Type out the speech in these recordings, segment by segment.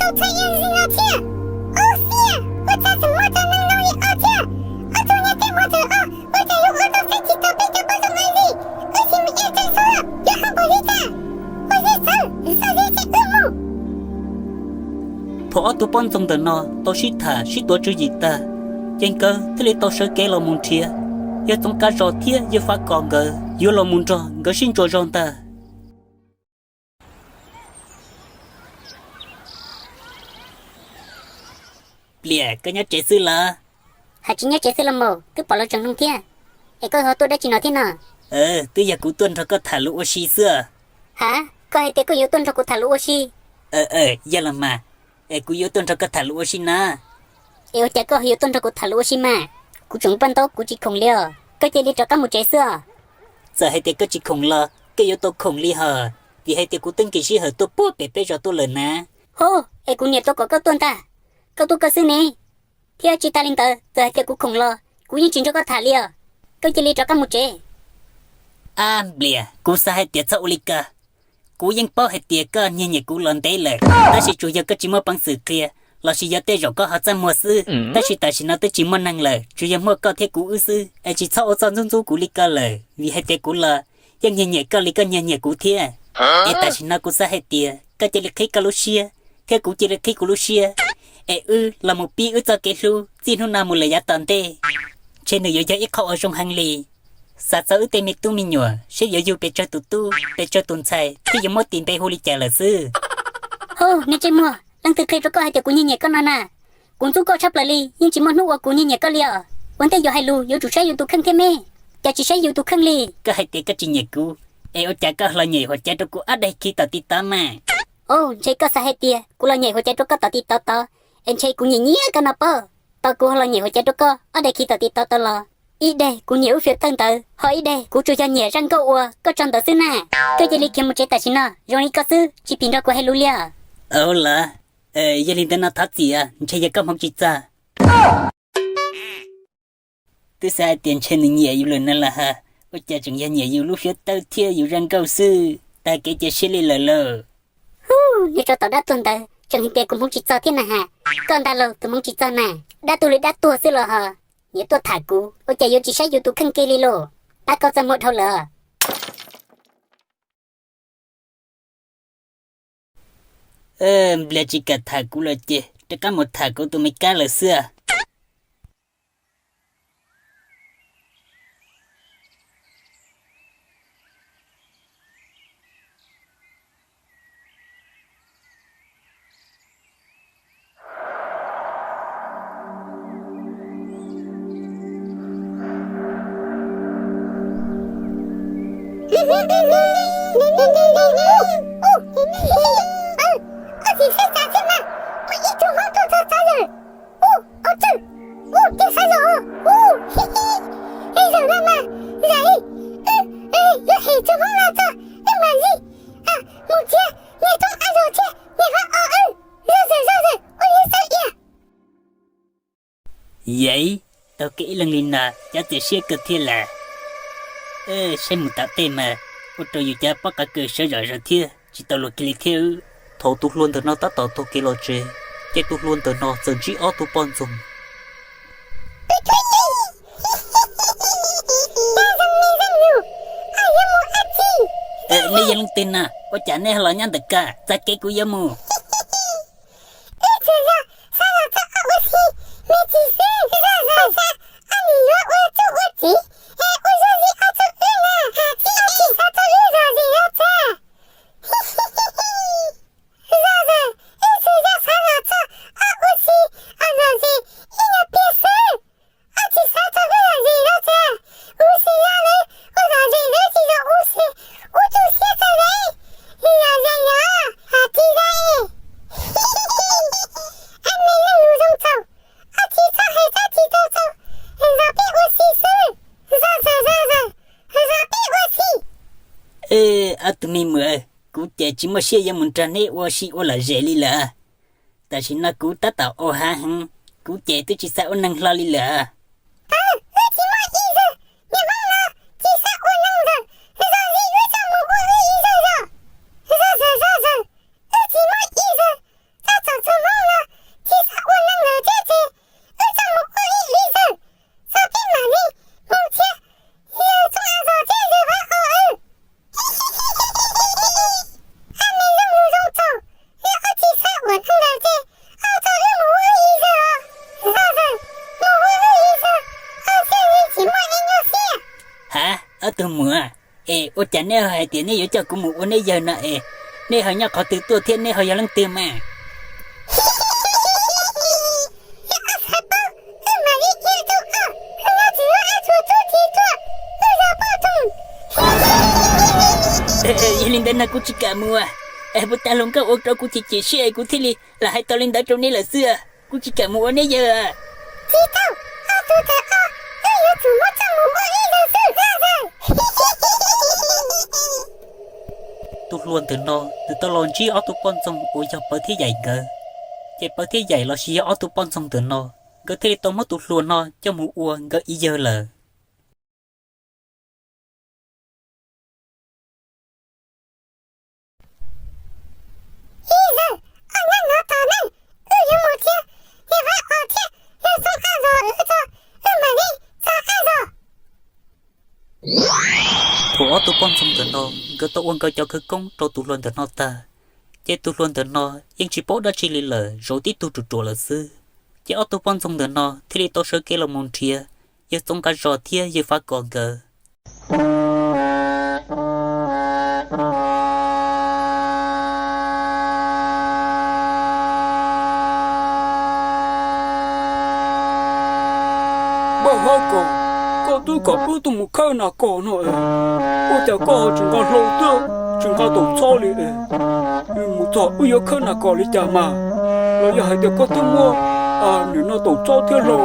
Txhob iab zig no thiab. Ua xiab, ua cas tseem muaj cov neeg zoo li ob thiab? Ob tug niag tej muag tawm os, ua cas yuav ua tau txheeb tsis tau peb cov poj ntxoog ua zig? Wb tsis mus iab tsev xwb, yuav qab npaum li cas? Ua zig txawv, zog zig tsis wb mus. Thaum ob tug poj ntxoog ntawm no tau sib tham sib tuav tswv yim tag, ces nkawd thiaj li tau sawv kev los mus nrhiav yawg Txoov Kav Zos thiab yawg Fav Kos nkawd yuav los mus nrog nkawd sib ntsuas zog ntag. Pliam, koj nyob tsev xwb los? Hais tsis nyob tsev xwb los mas, twb pom lawv tseem hnoos thiab. Es koj ho tuaj dab tsi no thiab no? Twb yog kuv tuaj nrog koj tham lus ua si xwb. Ha, koj hais tias koj yuav tuaj nrog kuv tham lus ua si? Yog los mas, es kuv yuav tuaj nrog koj tham lus ua si na. Es ua cas koj yuav tuaj nrog kuv tham lus ua si mas? Kuv tseem paj ntaub kuv tsis khoom li os, koj cia li rov qab mus tsev xwb os. Txawm hais tias koj tsis khoom los koj yuav tau khoom li hos, vim hais tias kuv twb nkim sij hawm tuaj puag pem peb zos tuaj lawm na. Ho, es kuv niam tau kom koj tuaj ntag, koj tuaj koj xwb ne. Thiab tsis tas li ntawd, txawm hais tias kuv khoom los kuv yeej tsis nrog koj tham li os, koj cia li rov qab mus tsev. Ab Nplias, kuv xav hais tias txhob ua li ko. Kuv yeej paub hais tias koj nyiag nyiam kuv los ntev lawm, tab sis tsuas yog koj tsis muaj peev xwm qhia, los sis yog tej zaum koj ho txaj muag xwb. Tab sis tam sim no twb tsis muaj neeg lawm, tsuas yog muaj koj thiab kuv wb xwb, es tsis txhob ua txuj ntxub ntxub kuv li ko lawm, vim hais tias kuv los yeej nyiag nyiam koj li koj nyiag nyiam kuv thiab. Es tam sim no kuv xav hais tias koj cia li qhib koj lub siab, thiab kuv cia li qhib kuv lub siab, es wb los mus pib wb txoj kev hlub txij hnub no mus lawm yav tom ntej. Ntshe nws yuav yog ib qho uas zoo heev li. Xav txog wb tej me tub me nyuam seb yuav yug pes tsawg tus tub pes tsawg tus ntxhais thiab yuav muab tis npe hu li cas lawm xwb. Ho, niag ntsej muag, leej twg qhia rau koj hais tias kuv nyiag nyiam koj no na? Kuv ntxub koj tshaj plaws li, yeej tsis muaj hnub uas kuv nyiag nyiam koj li os. Ua ntej yuav hais lus yuav tsum saib yus tus kheej thiab me, cas tsis saib yus tus kheej li. Koj hais tias koj tsis nyiam kuv, es ua cas koj los nyem huam caiv rau kuv ob daig khi tom TikTok mas? Au, ntshe koj xav hais tias kuv los nyem huam caiv rau koj tom TikTok tod, es ntshe kuv nyiam nyiam koj no pob. Tau kuv ho los nyem huam caiv rau koj ob daig khi tom TikTok tod los, ib daig kuv nyiam lub filter ntawd, ho ib daig kuv tsuas yog nyiam zaj nkauj uas koj tso ntawd xwb na. Koj cia li khiav mus tsev tam sim no, zoo li koj xwb tsis phim nrog kuv hais lus li os. Au lawm, yog li ntawd no thov txim, ntshe yog koj hmoov tsis txog. Twb xav hais tias ntshe nws nyiam yus lawm no los has, ua cas tseem yog nyiam yus lub filter thiab yus zaj nkauj xwb, tag kev cia siab li lawm lauj. Hu, niag tsov tom dab tuag ntawd tseem hais tias kuv hmoov tsis txog thiab na has. Koj ntag lauj tus hmoov tsis txog na, dab tuag li dab tuag xwb los ho. Nyiam tuaj tham kuv, ua cas yuav tsis saib yus tus kheej kiag li lauj? Pab koj txaj muag dhau lawm. Nplias tsis kam tham kuv lawm ces rov qab mus tham kuv tus me kab lawm xwb. Ua txiv saib tsav thiab mas, muaj ib tug hmoob tuaj txog txav lawm. Ua, ua txawj, ua txiv saib lawm. Ua, ib zawm no mas, zawm, wb yuav hem tug hmoob no txog wb mam li mus txiav niag tub av zog thiab niag hlob os. Zog zawm zog zawm ua li xav ia. Yaiv, taug kev ib leeg li no cov txias siab kawg thiab lawm. Saib mus tom tej mas ua rau yus cov pob qa kawg sawv zom zaws thiab tsis tau luag kiag li thiab. Thaum tus hluas ntawm no tab tom taug kev los tsev, ces tus hluas ntawm no txawm ntsib ob tug poj ntxoog. Nej yog leej twg na, ua cas nej ho los nyob ntawm ko, txoj kev kuv yuav mus. Wb tsuas yog xav los txog ob ua si me ntsis xwb, zog zog xav ob nim yuav ua txuj ua txiv es ua zog li ob txuj wb na, hais tsis xav txog wb zog li yuav txog. Zog zog, wb tsuas yog xav los txog ob ua si, ob zog li ib nyuag pliag xwb. Ob tsis xav txog wb zog li yuav txog, ua si zog li, ua zog li wb tsis yog ua si, ua txuj siab txog li, zog li yog hais tsis zog. Ab, me leej lus zoo txaus, ob tsis txhob hais txhob tsis tau txaus, zog peb ua si xwb, zog zog zog zog, zog peb ua si. Ob tug me muam, kuv ces tsis muaj siab yuav mus nrog neb ua si ua lom zem li lawm. Tam sim no kuv tab tom au hav heev, kuv ces twb tsis xav ua neeg hlo li lawm. Wb tsis muaj ib zaug, niag hmoob no tsis xav ua neeg lawm, zog li wb txoj mus ua wb ib zaug zog, zog zog zog zog, wb tsis muaj ib zaug, txhob txog txog Es ua cas nej ho hais tias nej yuav coj kuv mus ua nej yawg no es, nej ho nyob qhov twg tuaj thiab nej ho yog leej twg mas? Yog li ntawd no kuv tsis kam mus. Es puas tas hluas nkauj ua rau kuv chim chim siab es kuv thiaj li lam hais tau li ntawd rau nej lawm xwb. Kuv tsis kam mus ua nej yawg. Tsis tau, ob tug ntawm ko, wb yuav tsum muab coj mus ua ib yawg xwb. Tus hluas ntawm no nws tau los ntsib ob tug poj ntxoog uas yog Pawg thiab Yaim nkawd. Ces Pawg thiab Yaim lossis yog ob tug poj ntxoog ntawm no, nkawd thiaj li tau muab tus hluas no coj mus ua nkawd ib yawg lawm. Ib yawg, ob hnub no tom ntej, wb yuav mus thiab, yawg Vaj Os thiab yawg Txoov Qab Zos wb txog, wb mam li txog qab zos. Thaum ob tug poj ntxoog ntawm no nkawd tau ua nkawd cov khawv koob rau tus hluas ntawm no tag, ces tus hluas ntawm no yeej tsis paub dab tsi li lawm, zov tib tug ruam ruam lawm xwb. Ces ob tug poj ntxoog ntawm no thiaj li tau sawv kev los mus nrhiav yawg Txoov Qab Zos thiab yawg Vaj Kos nkawd. Npawg Vaj Kos, koj twb kom wb tuaj mus khawb nas kos no es, ua cas koj ho tsis nqa hlau thiab tsis nqa taum txhob li es? Mus txog wb yuav khawb nas kos li cas mas? Los yog hais tias koj twb muab nim no taum txhob thiab hlau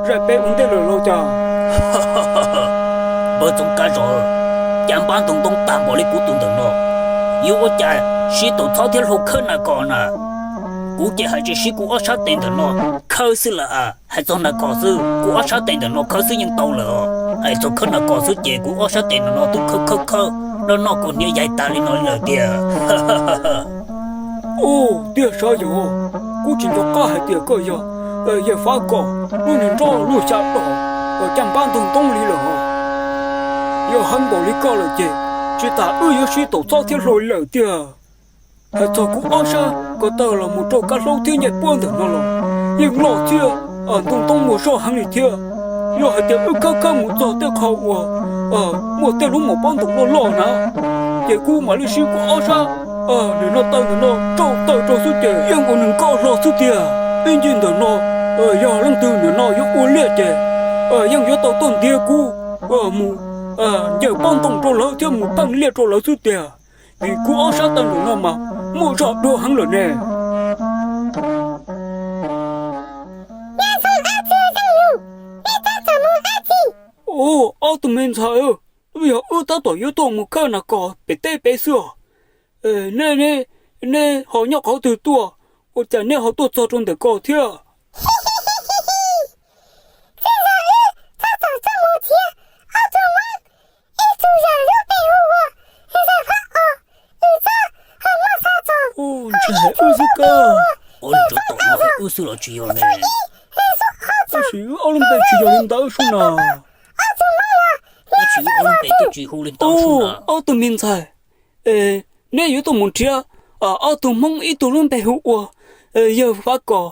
zais peb ua ntej lawm los cas? Npawg Txoov Kab Zos, cas npab ntoo ntoob tag npaum li kuv tus ntawm no, yuav ua cas siv taum txhob thiab hlau khawb nas kos na? Kuv ces hais tsis siv kuv ob sab tes ntawm no khawb xwb lawm. Hais txog nas kos xwb, kuv ob sab tes ntawm no khawb xwb yeej tau lawm os. Hais txog khawb nas kos xwb ces kuv ob sab tes ntawm no twb khawb khawb khawb, noj noj kuv hniav yaig tas li no lawm tiag. Ub, tiag sav yog, kuv tsis nco qab hais tias koj yog yawg Fav Kom lub niag nrob lub xya dos, cas npab ntoo ntoob li lawm. Yog heev npaum li koj lawm ces tsis tas wb yuav siv taum txhob thiab hlau lawm tiag. Hais txog kuv ob sab ko taw los mus rau kab hlaub thiab ncej puab ntawm no los yeej loj thiab ntoo ntoob muaj zog heev li thiab. Yog hais tias wb khawb khawb mus txog tej qho uas muaj tej lub mom pob ntoos loj loj na, ces kuv mam li siv kuv ob sab nim no taw ntawm no tsau taw rau xwb ces yeej ua nws nkoj hlo xwb tiag. Ib ncig ntawm no yog leej twg nim no yuav ua liaj ces yeej yuav tau tuaj ntiav kuv mus ncaws pob ntoos rau lawv thiab mus teej liaj rau lawv xwb tiag. Vim kuv ob sab taw ntawm no mas muaj zog dua heev lawm ne. Ub, ob tug me ntxhais, twb yog wb tab tom yuav tuaj mus khawb nas kos pem teb pem xwb os. Nej, neb ho nyob qhov twg tuaj, ua cas neb ho tuaj txog rau ntawm ko thiab? Twb yog wb tab tom tuaj mus nrhiav ob tug Hmoob, ib tug yog lub npe hu ua Zaj Fab Os, tus txob ho muaj xya txog. Ntshe hais wb xwb kab. Ua li tsov tom no hais wb xwb los tsis yog ne? Tab sis wb ob lub npe tsis yog li ntawd sub na. Tab sis wb ob lub npe twb tsis hu li ntawd sub na. Ob tug me ntxhais, neb yuav tuaj mus nrhiav ob tug Hmoob, ib tug lub npe hu ua Yawg Fab Kos,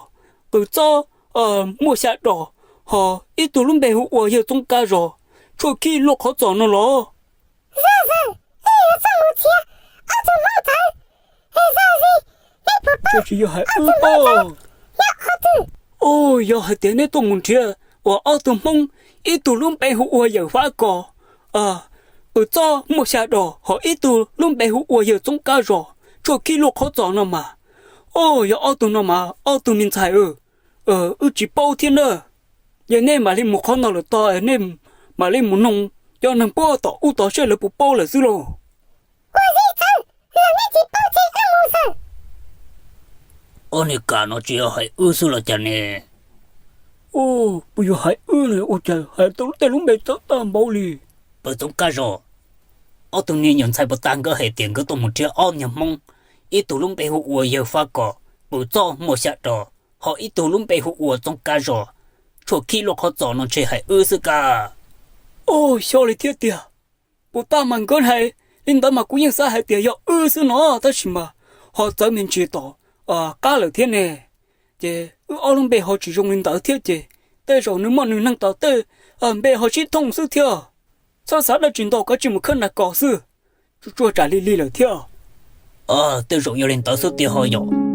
qws txob muaj xya dos, ho ib tug lub npe hu ua Yawg Txoob Kab Zos, tshuaj khib luaj qhov txos no los? Zaj Zaj, wb yuav tuaj mus nrhiav ob tug Hmoob ntawd. Zaj Zaj, neb puas paub tsis yog hais wb ob tug Hmoob ntawd nyob qhov twg? Yog hais tias neb tuaj mus nrhiav uas ob tug Hmoob, ib tug lub npe hu ua Yawg Fab Kos, qws txob muaj xya dos, ho ib tug lub npe hu ua Yawg Txoob Kab Zos, tshuaj khib luaj qhov txos no mas, yog ob tug no mas ob tug me ntxhais, wb tsis paub thiab na. Yog nej mam li mus qhov no lawm tod, nej mam li mus noog cov neeg puag tom ub tod seb lawv puas paub lawm xwb lauj. Ob niag kam no tsis yog hais wb xwb los cas ne? Puas yog hais wb ne? Ua cas hais tej lub npe txawv tag npaum li? Pawg Txoob Kab Zos, ob tug niag nyuam ntxhais puas tag nkawd hais tias nkawd tuaj mus nrhiav ob niag Hmoob, ib tug lub npe hu ua Yawg Fab Kos, qws txob muaj xya dos, ho ib tug lub npe hu ua Txoob Kab Zos, tshuaj khib luaj qhov txos no ntshe hais wb xwb kab. Xyov li thiab tiag. Puas tag mas nkawd hais li ntawd mas kuv yeej xav hais tias yog wb xwb no, tab sis mas ho txawv me ntsis tom qab lawm thiab ne. Ces wb ob lub npe ho tsis zoo li ntawd thiab ces tej zaum nws muaj nws neeg tom tej npe ho sib thooj xwb thiab. Txhob xav dab tsi ntau, koj tsis mus khawb nag kos xwb. Tsuag tsuag tsam lig lig lawm thiab. Tej zaum yog li ntawd xwb tiag ho yom.